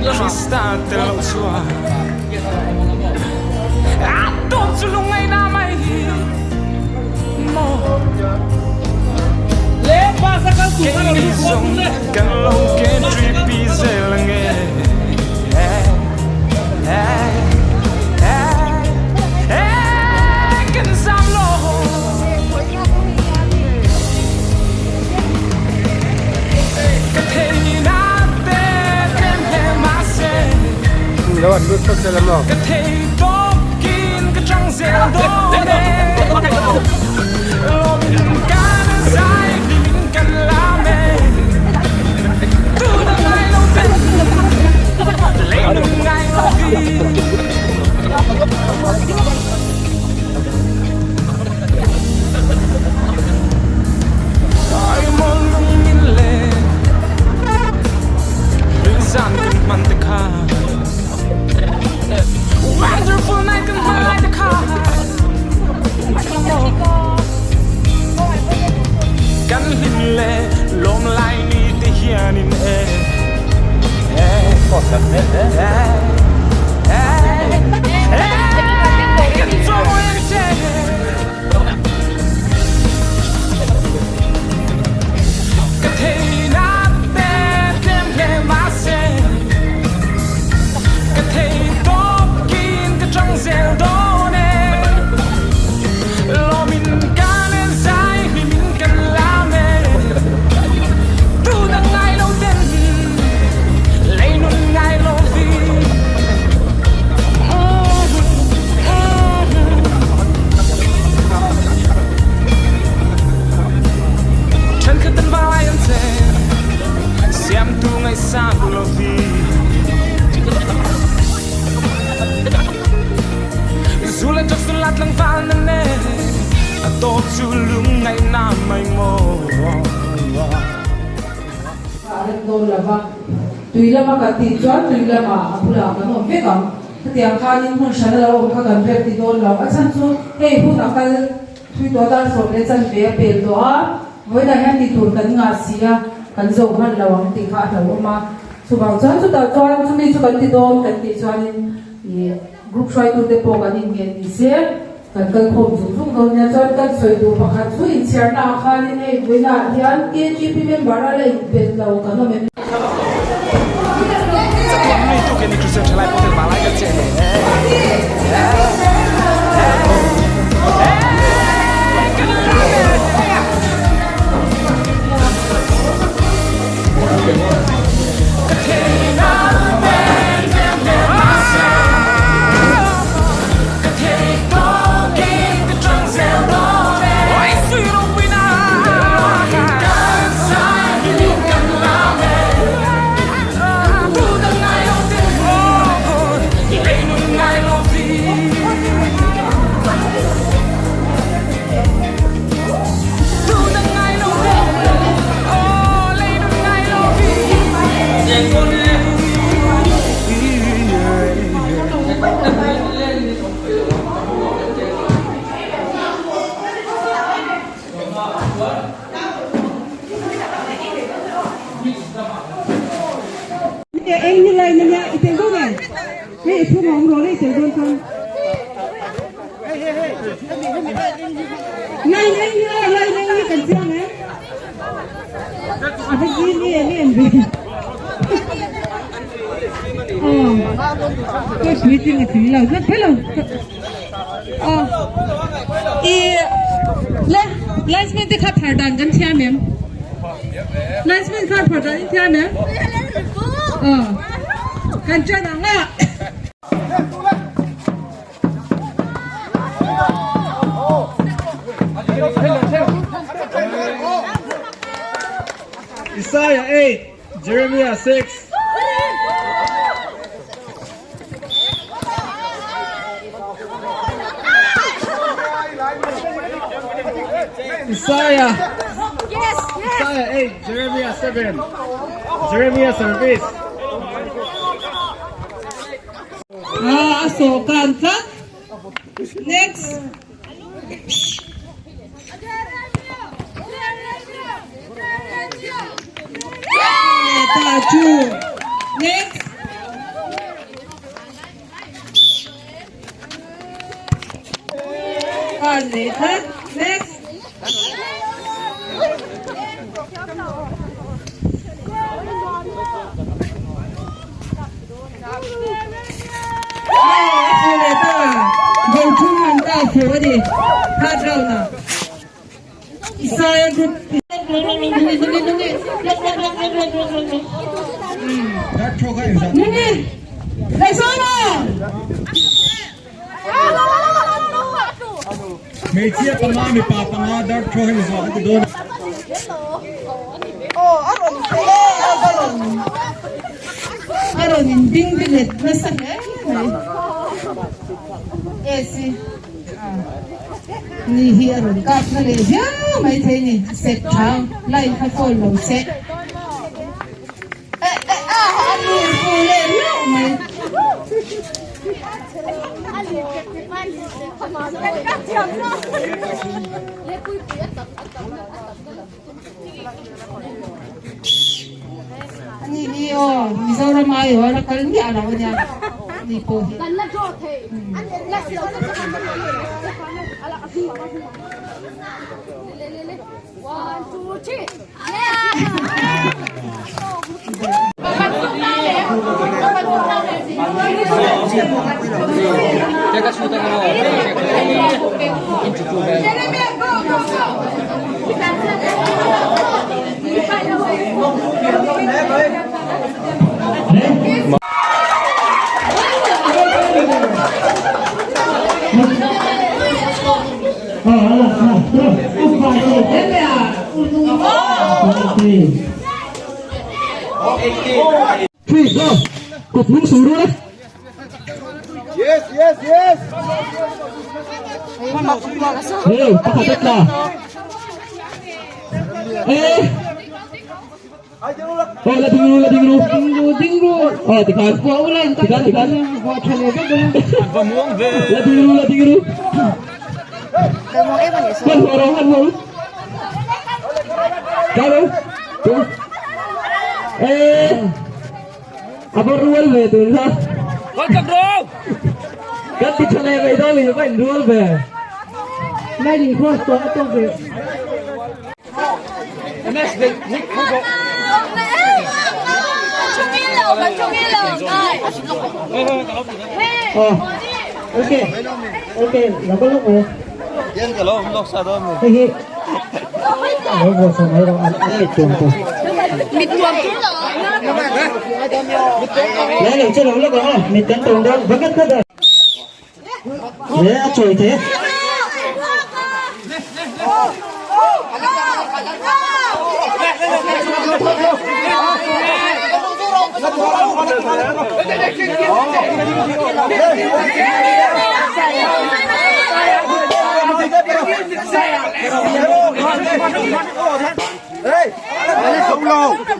Krista tel lo chuan A tawp chu lungngaihna mai hi maw Keini zawng kan lo KGP zel ange Kan zam lo. Lo an lut phawt zel a maw? A rem dawn lo va, tui lama kan tih chuan tui lamah a bulah kan awm vek ang. Khatiang khanin hmun hran a lo awm kha kan rem ti dawn lo. A chhan chu hei hun a kal thui tawh a, dar sawm leh chanve a pel tawh a, vawiinah hian ti tur kan ngah si a, kan zo hman lo ang tih kha a hlauhawm a. Chuvang chuan chutah chuan chumi chu kan ti dawn kan tih chuanin ih group hruaitute pawh kan inngen ni se. Kan kal khawm zung zung dawn nia chuan kan sawi duh pakhat chu inchhiarna ah khanin hei vawiinah hian KGP member a la inpet lo kan awm em? Eng ni lai na nia i tel dawn em? Hei i chhung a awm rawh le i tel dawn chuan. Lai na eng ni aw lai na eng ni kan chiang em? A va zim em em ve. Aw ka puitling a tling lo zet phel lo. Aw i le linesman te kha phar dan kan thiam em? Linesman khan phar dan in thiam em? Aw kan ṭan ang a. Isaiah 8, Jeremiah 6. Isaiah Isaiah 8, Jeremiah 7. Jeremiah service. Ah, a sawh kan tlat. Next. Ta chu. Next. van nei tlat. Next. A fu leh ta. Goal thum an ta fu a ni. Third round ah. Isaiah group. Nungi. Laisona. Hmeichhia panga mipa panga dark throw hemi zawh an ti dawn a. A rawn in ding bilet nasa hle mai. AC. Ni hi a rawn kap na leh viau mai thei ni set tha line kha call lo se eh eh a a lut fu leh hlauh mai. Ani hi aw Mizoram aiawh a la kal miah lo ania ani pawh hi. Three, go! Kut lung sur ru le. Yes, yes, yes! Hey, pakhat a tla. Eh! Oh, la ding ru, la ding ru. Ding ru, ding ru. Oh, tikhan. Buah ula in Tikhan, tikhan. Buah tha leh vek ula. La ding ru, la ding ru. Hman hmawh ro, hman hmawh ru. Ka ro. Eh! A va rual ve tun kha. Kan ti tha leh mai dawn in va in rual ve. Line in cross tawh a tawk ve. Ờ, ok, ok, là có lúc rồi. Hei hi, lo buat sa mai rawh an an mit tuam tu. Leh lo che lo lawk ang aw, mit kan tuam dawn va kat kat a. Leh a chawi thei a.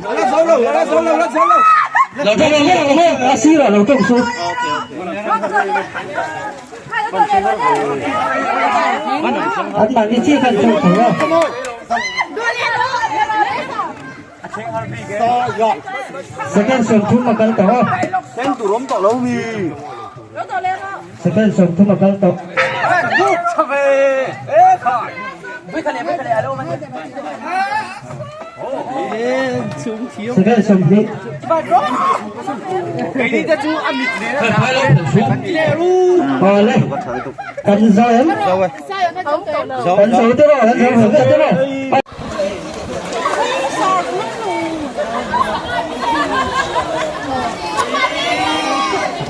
Lo tawng lo lo lo a sir ah lo tawng su. An mahni chiah khan tawng thei a. Second 30 a kal tawh a. Second 30 a kal tawh. Second 20. Awle kan zo em? Kan zo te maw? Kan zo ve te maw?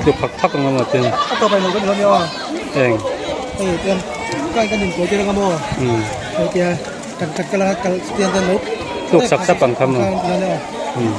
Tlu phak phak ang emaw ten. A tawp ai lo kan ni aw. Eng. Hei ten kai kan in kawi anga maw. Um. Hei tia kan kan kala kal tian ten lo. Tluk sak sak ang kha maw. Um.